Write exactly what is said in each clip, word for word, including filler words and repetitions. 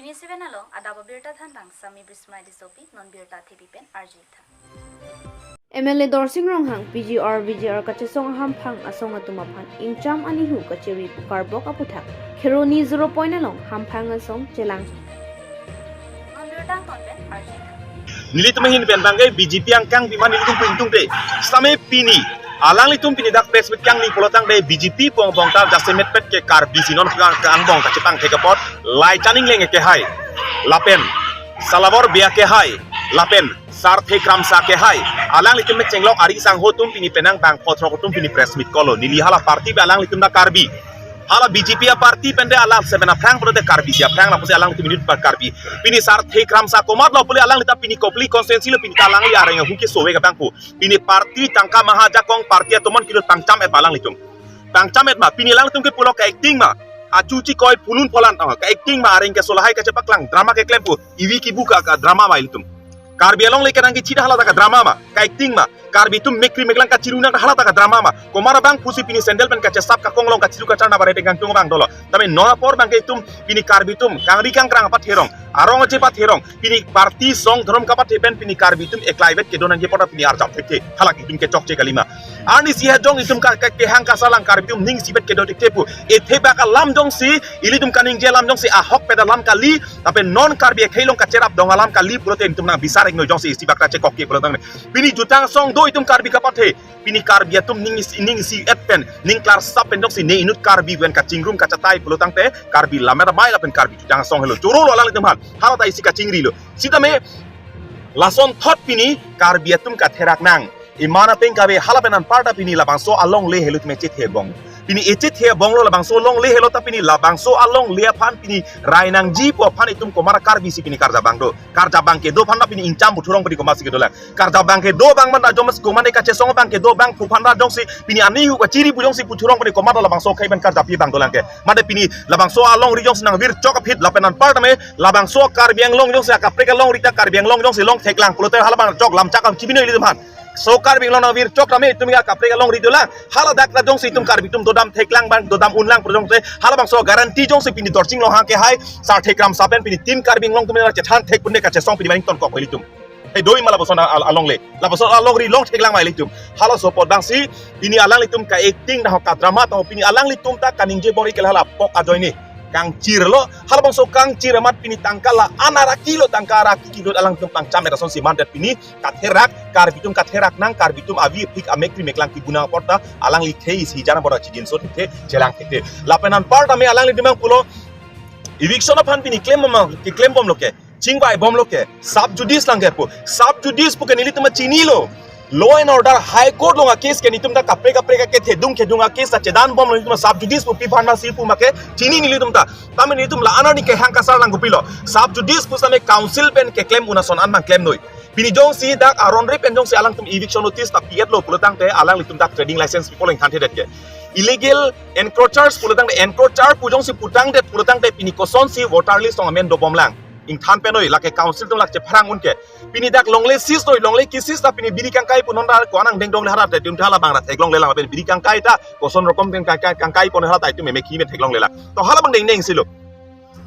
Seven along adap abirta than bang Sami Bismai Disopi non birta thepi pen arjutha. M L A Dorsing Ronghang, P G R, V G R kachesong ahamphang asong atum aphan ingcham anihu kachiri pu karbok aputhak Kheroni zero point along hamphang asong chelang. Non birta ton pen arjutha. Nelitum ahin pen bangke B J P angkang bima nelitum pu ingtungte. Sitame pini alanglitum pini dak press meet kangni pulo tangte B J P pong bong ta jasemet pet ke Karbi si non kang angbong kachepangthek apot lai chaning leng kehai lapen salabor bia kehai lapen sarthe kramsa kehai alanglitum me chenglok ari sangho atum pini penang bang photrok atum pini press meet kolo neli hala party be alanglitum dak Karbi. Hala B J P aparty pen de alang seven aphrang pulote Karbi si aphrang lapusi alanglitum inut pa Karbi. Pini sarthe kramsa komatlo pule alanglitum pini Kopili constituency lo pini ta alangli areng ahu ke sove ke bangpo. Pini party tangka maha ajakong party atomon kilo pangcham et ma alanglitum. Pangcham et ma pini alanglitum ke pulo ka acting ma. Achuchi koi punun polan tang ka acting ma areng ke solahai kachepaklang drama keklempo. Ivi kibu ka, ka drama ma ilitum. Karbi Anglong le kenang kichida hala ta ka drama ma, ka acting ma. Karbi atum mekri meklang kachiru nang hala ta ka drama ma. Komar abang pusi pini sandal pen kachesap kakong long kachiru kachar na bare tengkang tung abang dolo. Tame non apor bangke itum pini Karbi atum kangri kangkrang apathe rong, arong aje apathe rong, pini party song dhorom kapathe pen pini Karbi atum eklai vet kedo nangji apot pini arjap thekthe. Halake itum ke chokche kalima. Arnisi ha jong itum ka, ka kehang kasalang Karbi atum ning sibet kedo thekthe pu. Ethe bak alam jongsi, ilitum kaningje alam jongsi ahok peda alam kali, tapi non Karbi akhei along kacherap dong alam kali pulote itum nang bisar ingno jongsi isi bak ta chekok ke pulo tang. Pini jutang song do itum Karbi kapathe. Pini Karbi atum ning isi, ning isi et pen, ning klarsap pen jongsi ne inut Karbi ven kachingrum kachatai pulo tangte Karbi lammet amei lapen Karbi jutang song helo. Choro lo alanglitum aphan. Hala ta isi kachingri lo. Sitame lason thot pini Karbi atum katherak nang. Iman apeng kave hala pen anparta pini labangso alongle helo tame chethe bong. Pini echethe bonglo labangso alongle helo ta pini labangso alongle aphan pini rai nangji pu aphan itum komar Karbi si pini karjap bang do. Karjap bang kedo aphan ta pini ingcham puthurong pini komar si kedo lang. Karjap bang kedo bang man ta jongsi komane kachesong bang kedo bang pu aphan ta jongsi pini anihu kachiri pu jongsi puthurong pini komar labangso akhei pen karjap pi bang dolang ke. Mate pini labangso alongri jongsi nang vir chok aphi lapen anparta me labangso Karbi Anglong jongsi akaprek alongri ta Karbi Anglong jongsi long theklang pulote hala bang chok lam chak ang chibino ilitum aphan. So Karbi Anglong nang vir chok tame itum ya kaprek alongri dolang. Hala dak ta jongsi itum Karbi atum dodam theklang bang dodam unlang pu jongsi hala bangso guarantee jongsi pini Dorsing Ronghang kehai sarthe kramsa pen pini team Karbi Anglong atum chethan thek pune kachesong pini maning tonkok ilitum. He doi ma lapuson al-, alongle. Lapuson alongri long theklang ma ilitum. Halaso apot bangsi pini alanglitum ka acting ta ho ka drama ta ho pini alanglitum ta kaningje bor-i ke hala pok ajoine. Kangchir lo, halabangso kangchir amat pini tangka la-an araki lo tangka araki kidot alangtum pangcham et asonsi mandet pini katherak, Karbi atum katherak nang, Karbi atum avi apik amekri meklang kibunang apot ta alangli khei isi jana bor-a chijinso thekthe, chelang thekthe. Lapen anparta me alanglitum nang pulo, eviction aphan pini klem ma, keklem bomlo ke. Chingvai bomlo ke, sub judice lang ke pu. Sub judice pu ke nelitum chinilo. Law and order High Court along a case ke nelitum ta kaprek kaprek ke thedung khedung a case ta chedan bomlo nelitum sub judice pu pi aphan si pu make chini nelitum ta. Tame nelitum la-an arni kehang kasar lang kopilo. Sub judice pu sitame council pen keklem un ason an bang klem noi. Pini jongsi dak aron re pen jongsi alangtum eviction notice ta pi-et lo pulo tangte alanglitum dak trading license pi poleng than thedet ke. Illegal encroachers pulo tangte encroacher pu jongsi pu tangdet pulo tangte pini kosonsi voter list along amen dobom lang. Ingthan pen noi lake council atum lake chepharang un ke. Pini dak longle seize noi, longle ki-seize ta pini biri kangkai pu non ra ko-an angdeng dongle hara te dum thala bang ra theklongle lang pen biri kangkai ta koson rokom kangkai kangkai pon hara ta itum meme ki men theklongle lang. To hala bang dengdeng silo.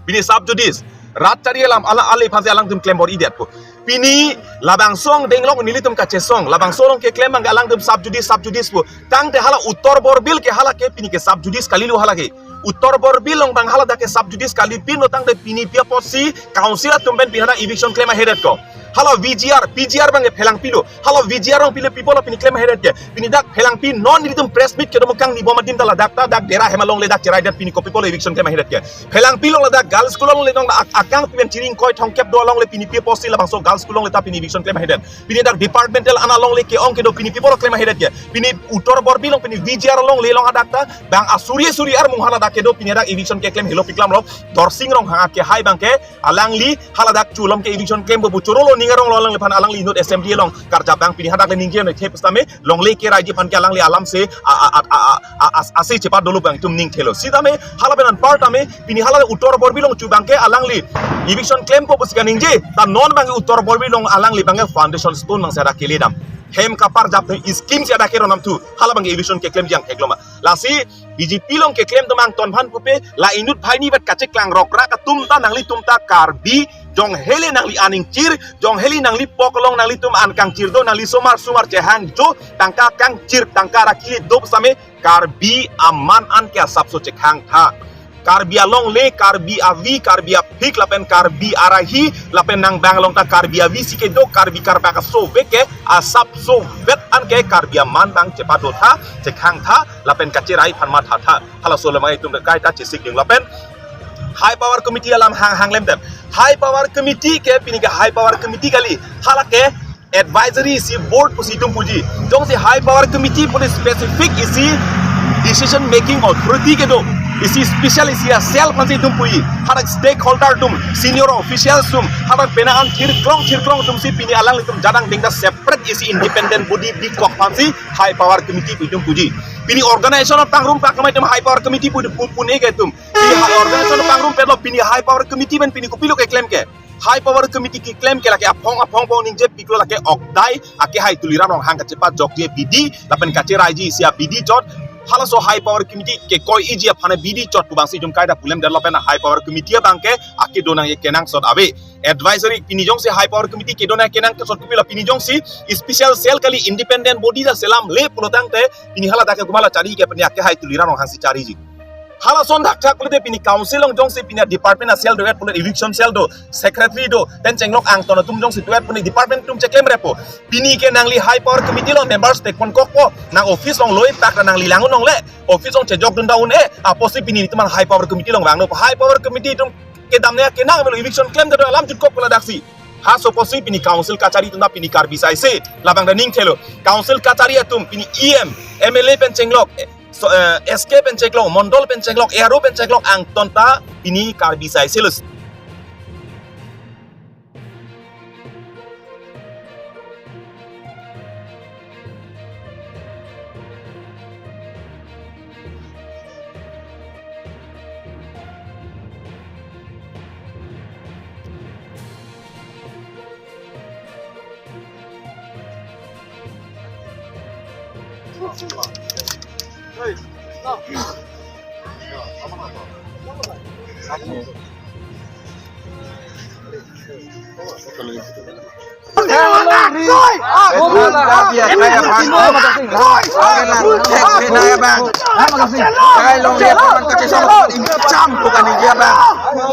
Pini sub judice rat chari alam ala ale aphansi alangtum klem bor-idet pu. Pini labangso angdeng along nelitum kachesong, labangso along keklem bang alangtum sub judice sub judice pu. Tangte hala Uttor Borbil ke hala ke pini ke sub judice kalilo hala ke. Uttor Borbil along bang hala dak ke sub judice kali pinlo tangte pini pi apotsi council atum pen pini hala eviction klem ahedet ko. Hala V G R, P G R bang ke phelangpi lo. Hala V G R along pilo people pini klem ahedet ke. Pini dak phelangpi non nelitum press meet kedo mukang ni bom adim ta ladak ta dak dera hem alongle dak cheraidet pini ko people eviction klem ahedet ke. Phelangpi along ladak girls school alongle nong ak-, akangpi pen chiring koi thongkep do alongle pini pi apotsi labangso girls school alongle ta pini eviction klem ahedet. Pini dak departmental an alongle ke-ong kedo pini pi apot klem ahedet ke. Pini Uttor Borbil along pini V G R alongle along hadak ta bang asuri asuri armung hala dak kedo pini dak eviction keklem helo piklam lo. Dorsing Ronghang kehai bang ke alangli hala dak chu along ke eviction klem bo bu choro lo ning arong lo alangliphan alangli inut assembly along karjap bang pini hadak le ningje noi the pu sitame longle keraiji aphan ke alangli alam se a, a, a, a, a, a, ase chepa dolo bang itum ning thelo. Sitame hala pen anparta me pini hala Uttor Borbil along chu bang ke alangli Eviction klempo pusi kaningje, ta non abang Uttar Borbil along alangli abang foundation stone abang si ada keledam. Hem kaparjap the scheme si ada keronamthu. Hala abang eviction keklemji angthek lo ma. Lasi B J P along keklem atum angton aphan pupe, la inut banghini vet kacheklang rokrak atum ta nanglitum ta Karbi, jong hele nangli aning chir, jong hele nangli pokolong nanglitum an kangchir do, nangli somar somar chehang jo, tangka kangchir, tangka rakili do same, Karbi aman an ke asapso chekhang tha. Karbi alongle, Karbi avi, Karbi aphik, lapen Karbi arahi, lapen nang abang along ta Karbi avi si kedo, Karbi karbak aso vek ke, asapso vet an ke Karbi aman abang chepado tha, chekhang tha, lapen kacherai aphan matha tha. Halaso alam itum kaita chesik ding lapen High Power Committee alam hang hang lemtem. High Power Committee ke pini ke High Power Committee kali. Hala ke advisory isi board pusi itum puji. Jongsi High Power Committee pu specific isi decision making authority kedo, isi special isi a cell aphansi itum puji. Hadak stakeholder atum, senior officials atum, hadak penang an thirklong thirklong atum si pini alanglitum jadang ding ta separate isi independent body bikok aphansi High Power Committee pu itum puji. Pini organization apangrum pakmai atum High Power Committee pu pu- pune ke atum. Pini high organization apangrumpetlo, pini High Power Committee pen pini kopilo keklem ke. High Power Committee keklem ke lake aphong aphong pong ningjepiklo, lake ok dai akehai Tuliram Ronghang kachepajokji abidi lapen kacheraiji isi abidi chot. Halaso High Power Committee kekoi-iji aphan abidi chot pu abang si itum kaita pulemdet lapen High Power Committee abang ke akedo nangji kenangsot ave. Advisory pini jongsi High Power Committee kedo nangji kenangsot kopilo, pini jongsi special cell kali, independent body ta selamle pulo tangte pini hala dak ke komat lo chari ke pini akehai Tuliram Ronghang si chariji. Halason thakthak pulote pini council along jongsi pini department a cell do-et pulote, eviction cell do, secretary do, pen chenglok angton atum jongsi do-et pulote department atum cheklemrepo. Pini ke nangli High Power Committee along members tek pon kokpo, nang office along loi pak nangli lang un longle, office along chejok dun da un-e, apotsi pini itum High Power Committee along vangno. High Power Committee atum kedam ne kenang avelo, eviction klemdet alam jutkok pu ladaksi. Halaso apotsi pini council kachari atum ta pini Karbi saise, labang ta ning thelo. Council kachari atum pini E M, M L A pen chenglok, eh, so, eh, S K pen chenglok, Mondol pen chenglok, A R O pen chenglok angton ta pini Karbi saise lo.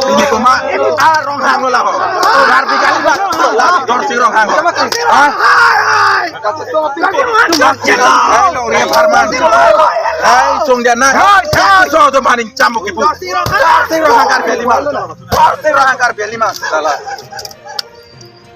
Pini komat a Ronghang lo laho. Karbi kali bang. Dorsing Ronghang lo. Ha? Hai, Longri apharman. Hai, sungja na. Hai, so do maning chamuk ipu. Dorsing Ronghang Karbi lima. Dorsing Ronghang Karbi lima. Salah.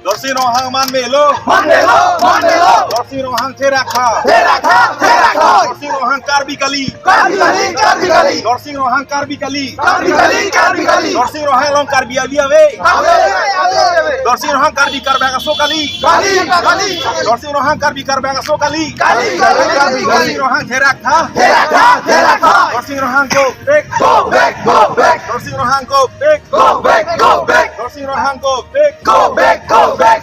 Dorsing Ronghang man melo. Man melo, man melo. Dorsing Ronghang therak tha. Therak tha, therak tha. Dorsing Ronghang Karbi kali. Karbi kali, Karbi kali. Dorsing Ronghang Karbi kali. Karbi kali, Karbi kali. Dorsing Ronghang along Karbi avi ave. Ave, ave, ave. Dorsing Ronghang Karbi karbak aso kali. Kali, kali. Dorsing Ronghang Karbi karbak aso kali. Kali, kali, kali, kali. Dorsing Ronghang therak tha. Therak tha, therak tha. Dorsing Ronghang go back. Go back, go back. Dorsing Ronghang go back. Go back, go back. Dorsing Ronghang go back. Go back, go back.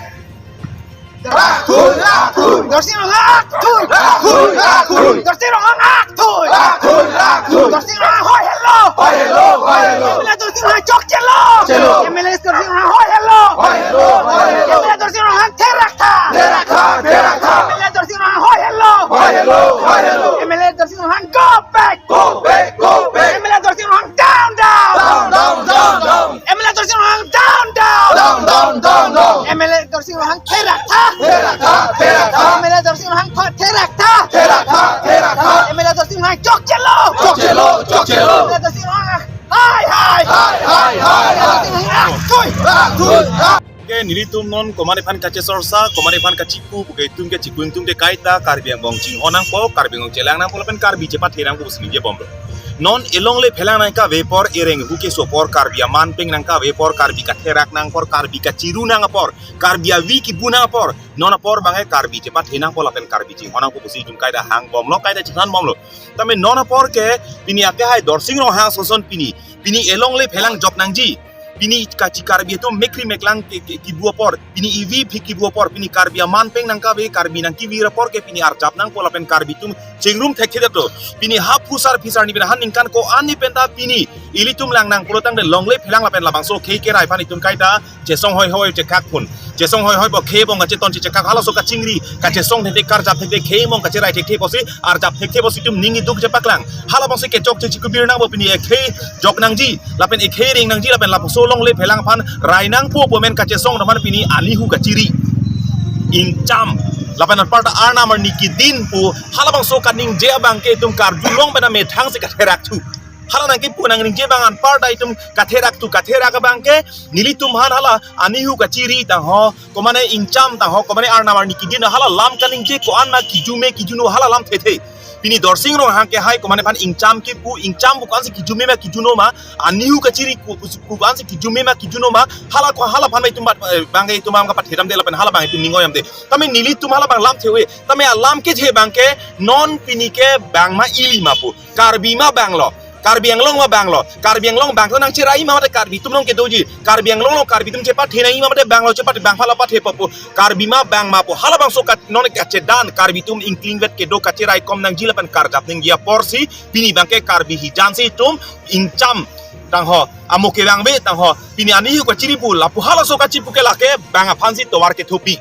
Rakhun, rakhun. Dorsing Ronghang akhun. Rakhun, rakhun. Dorsing Ronghang akhun. Rakhun, rakhun. Dorsing Ronghang hoi hello. Hoi hello, hoi hello. M L A Dorsing Ronghang chokchelo. Chelo. M L A Dorsing Ronghang hoi hello. Hoi hello, hoi hello. M L A Dorsing Ronghang therak tha. Therak tha, therak tha. M L A Dorsing Ronghang hoi hello. Hoi hello, hoi hello. M L A Dorsing Ronghang go back. Go back, go back. M L A Dorsing Ronghang down, down. Down, down, down, down. M L A Dorsing Ronghang down, down. Down, down, down, down. M L A Dorsing Ronghang therak tha. Therak tha, therak tha. M L A Dorsing Ronghang therak tha. Therak tha, therak tha. M L A Dorsing Ronghang chokchelo. Chokchelo, chokchelo. M L A Dorsing Ronghang hai, hai. Hai, hai, hai, hai. M L A Dorsing Ronghang aktui. Aktui, aktui. Ke nelitum non komat aphan kachechorcha, komat aphan kachipu, puke itum ke chipu ingtung ke kaita Karbi angbong chinghon nangpo, Karbi angbong chelang nangpo, lapen Karbi chepathe nangpo pusi ningjebomlo. Non elongle phelang nangkave apor, ereng hu keso apor, Karbi aman peng nangkave apor, Karbi katherak nang apor, Karbi kachiru nang apor, Karbi avi kibu nang apor, non apor abangke Karbi chepathe nangpo lapen Karbi chinghon nangpo pusi itum kaita hangbomlo, kaita chinghanbomlo. Tame non apor ke pini akehai Dorsing Ronghang ason pini, pini elongle phelang jok nangji. Pini kachi Karbi atum mekri meklang ke, ke, kibu apor, pini ivi phi kibu apor, pini Karbi aman pen nangkave, Karbi nangkivir apor ke pini arjap nangpo lapen Karbi atum chingrum thekthe ato. Pini ha phusar phisar ni pini han ningkan ko-an ni penta pini ilitum lang nang pulotangte longle phelang lapen labangso khei kerai aphan itum kaita chesong hoi hoi chekak phun. Chesong hoi hoi bo khei bong kacheton chechekak halaso kachingri, kachesong thekthe, karjap thekthe, khei bong kacherai thekthe pusi, arjap thekthe pusi itum ning iduk chepaklang. Halabangsi kechokche chikubir nangpo, pini ekhei jok nangji, lapen ekhei ring nangji, lapen lapuson longle phelang aphan rai nangpo pu amen kachesong atum aphan pini anihu kachiri, ingcham, lapen anparta Arnam arni kedin pu halabangso kaningje abangke itum karjulong pen amethang si katherak thu. Hala nangkipu nangningje abang anparta itum katherak thu, katherak abangke nelitum aphan hala anihu kachiri tangho, komane ingcham tangho, komane Arnam arni kedin hala lam kaningje ko-an ma kijume kijuno hala lam thethe. Pini Dorsing Ronghang kehai komane aphan ingcham kipu, ingcham pu ko-ansi kijume ma kijuno ma, anihu kachiri ku, ku, ko-ansi kijume ma kijuno ma, hala ko hala aphan ma itum bat, eh, abangke itum abang kapathe damde lapen hala abang itum ning oi damde. Tame nelitum hala abang lam the-e, tame alam kethe abangke non pini ke bang ma ili ma pu. Karbi ma banglo, Karbi Anglong ma banglo, Karbi Anglong bang ta nangcherai ma mate Karbi atum along kedoji, Karbi Anglong along Karbi atum chepathe nangji ma mate banglo chepathe, bang phala pathe papu, Karbi ma bang ma pu. Halabangso kat non kachedan Karbi atum ingklingvet kedo kacherai kom nangji lapen karjap nangji aporsi pini abangke Karbi hijan si itum ingcham tangho, amo kevangve tangho, pini anihu kachiri pu lapu halaso kachipu ke lake bang aphansi tovar kethopi.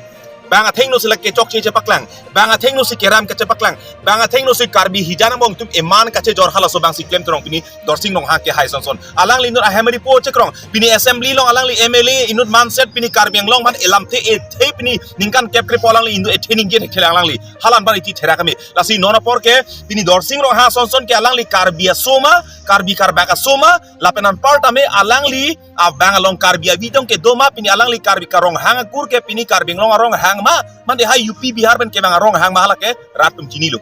Bang athengno si lake chokche chepaklang, bang athengno si keram kachepaklang, bang athengno si Karbi hijan angbong atum eman kachejor halaso abangsi klemthrong pini Dorsing Ronghang kehai sonson. Alangli inut ahem ripo chekrong. Pini assembly along alangli M L A inut manset pini Karbi Anglong aphan elamthe ethe pini ningkan kep krepo alangli inut ethe ningje thekthelang alangli. Hala anpar iti therak kami. Lasi non apor ke pini Dorsing Ronghang sonson ke alangli Karbi aso ma, Karbi karbak aso ma, lapen anparta me alangli abang along Karbi avi dong kedo ma, pini alangli Karbi ka Ronghang akur ke pini Karbi Anglong aronghang ma, mande hai U P Bihar pen kevang aronghang ma hala ke rat atum chinilo.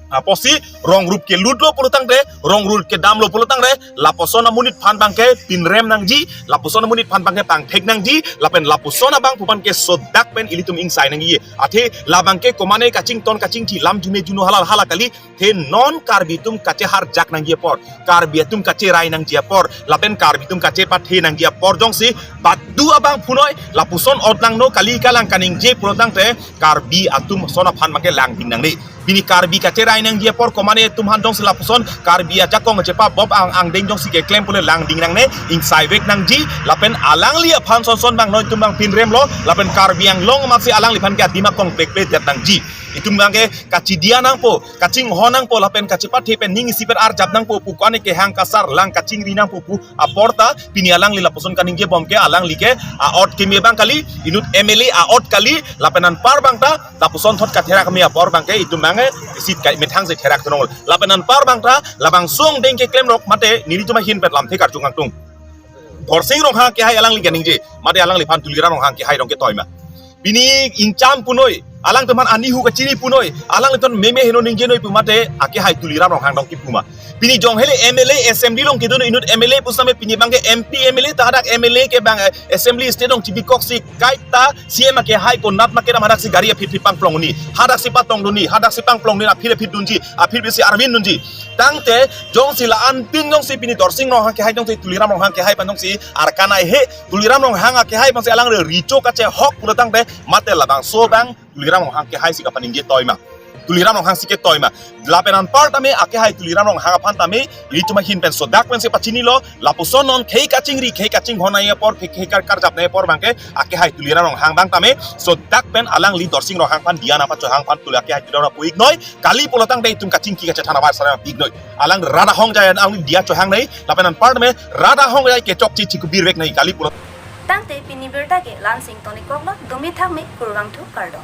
Apotsi rong rup kelutlo pulotangte, rong rup kedamlo pulotangte, lapuson amonit aphan abangke pinrem nangji, lapuson amonit aphan abangke pangthek nangji, lapen lapuson abang pu aphan ke sodak pen ilitum ingsai nangji. Athe labangke komane kachington kachingthi lam jume juno hala hala kali, the non Karbi atum kacheharjak nangji apor, Karbi atum kacherai nangji apor, lapen Karbi atum kachepathe nangji apor jongsi badu abang phunoi, lapuson ot langno kali kalang kaningje pulotangte Karbi atum ason aphan abangke langding nangne. Pini Karbi kacherai nangji apor komane atum aphan jongsi lapuson Karbi ajakong chepa bop ang angdeng jongsi keklem pule langding nangne, ingsaivek nangji, lapen alangli aphan sonson abang non itum abang pinremlo, lapen Karbi Anglong amatsi alangliphan ke adim akong plekple det nangji. Itum abangke kachidia nangpo, kachinghon nangpo, lapen kachepathe pen ning isi pen arjap nangpo pu ko-an kehang kasar lang kachingri nangpo pu aporta pini alangli lapuson kaningje bom ke alangli ke a-ot keme abang kali, inut M L A a-ot kali, lapen anpar abang ta lapuson thot katherak keme apor abangke itum abangke isit kai methang si therak thonong. Lapen anpar abang ta labangso angdeng keklemrok mate nelitum ahin pet lamthe karjung kangtung. Dorsing Ronghang kehai alangli kaningje, mate alangliphan Tuliram Ronghang kehai dong ketoi ma. Pini ingcham punoi, alangtum aphan anihu kachiri punoi, alanglitum meme heno ningjenoi pu mate akehai Tuliram Ronghang dong kipu ma. Pini jong hele M L A assembly along kedo inut M L A pusitame pini abangke M P M L A ta hadak M L A ke abang, eh, assembly state along chibikok si kaita C M akehai konat ma kedam hadak si gari aphi aphi pangplong ni, hadak si patong dun ni, hadak si pangplong ni aphi aphi dunji, aphi aphi si arvin dunji. Tangte jongsi la-an pin jongsi pini Dorsing Ronghang kehai jongsi Tuliram Ronghang kehai aphan jongsi arkanai he, Tuliram Ronghang akehai aphansi alang re richo kachehok pulotangte mate labangso abang Tuliram Ronghang kehai si kapaningje toi ma. Tuliram Ronghang si ketoi ma. Lapen anpar tame akehai Tuliram Ronghang aphan tame ilitum ahin pen sodak pensi pachinilo, lapuson non khei kachingri khei kachinghon nangji apor khei khei kar karjap nangji apor abangke akehai Tuliram Ronghang abang tame sodak pen alangli Dorsing Ronghang aphan diya nangpachohang aphan tuli akehai Tuliram Ronghang pu-iknoi. Kali pulotangte itum kachingki kachethan abai sarang pi-iknoi. Alang rat ahongjai alangli diya chohang nangji, lapen anpar tame rat ahongjai kechokche chikubirvek nangji kali pulo. Tangte pini birta ke la-ansi ingtonikoklo, dumi thakme, kurvangthu, kardom.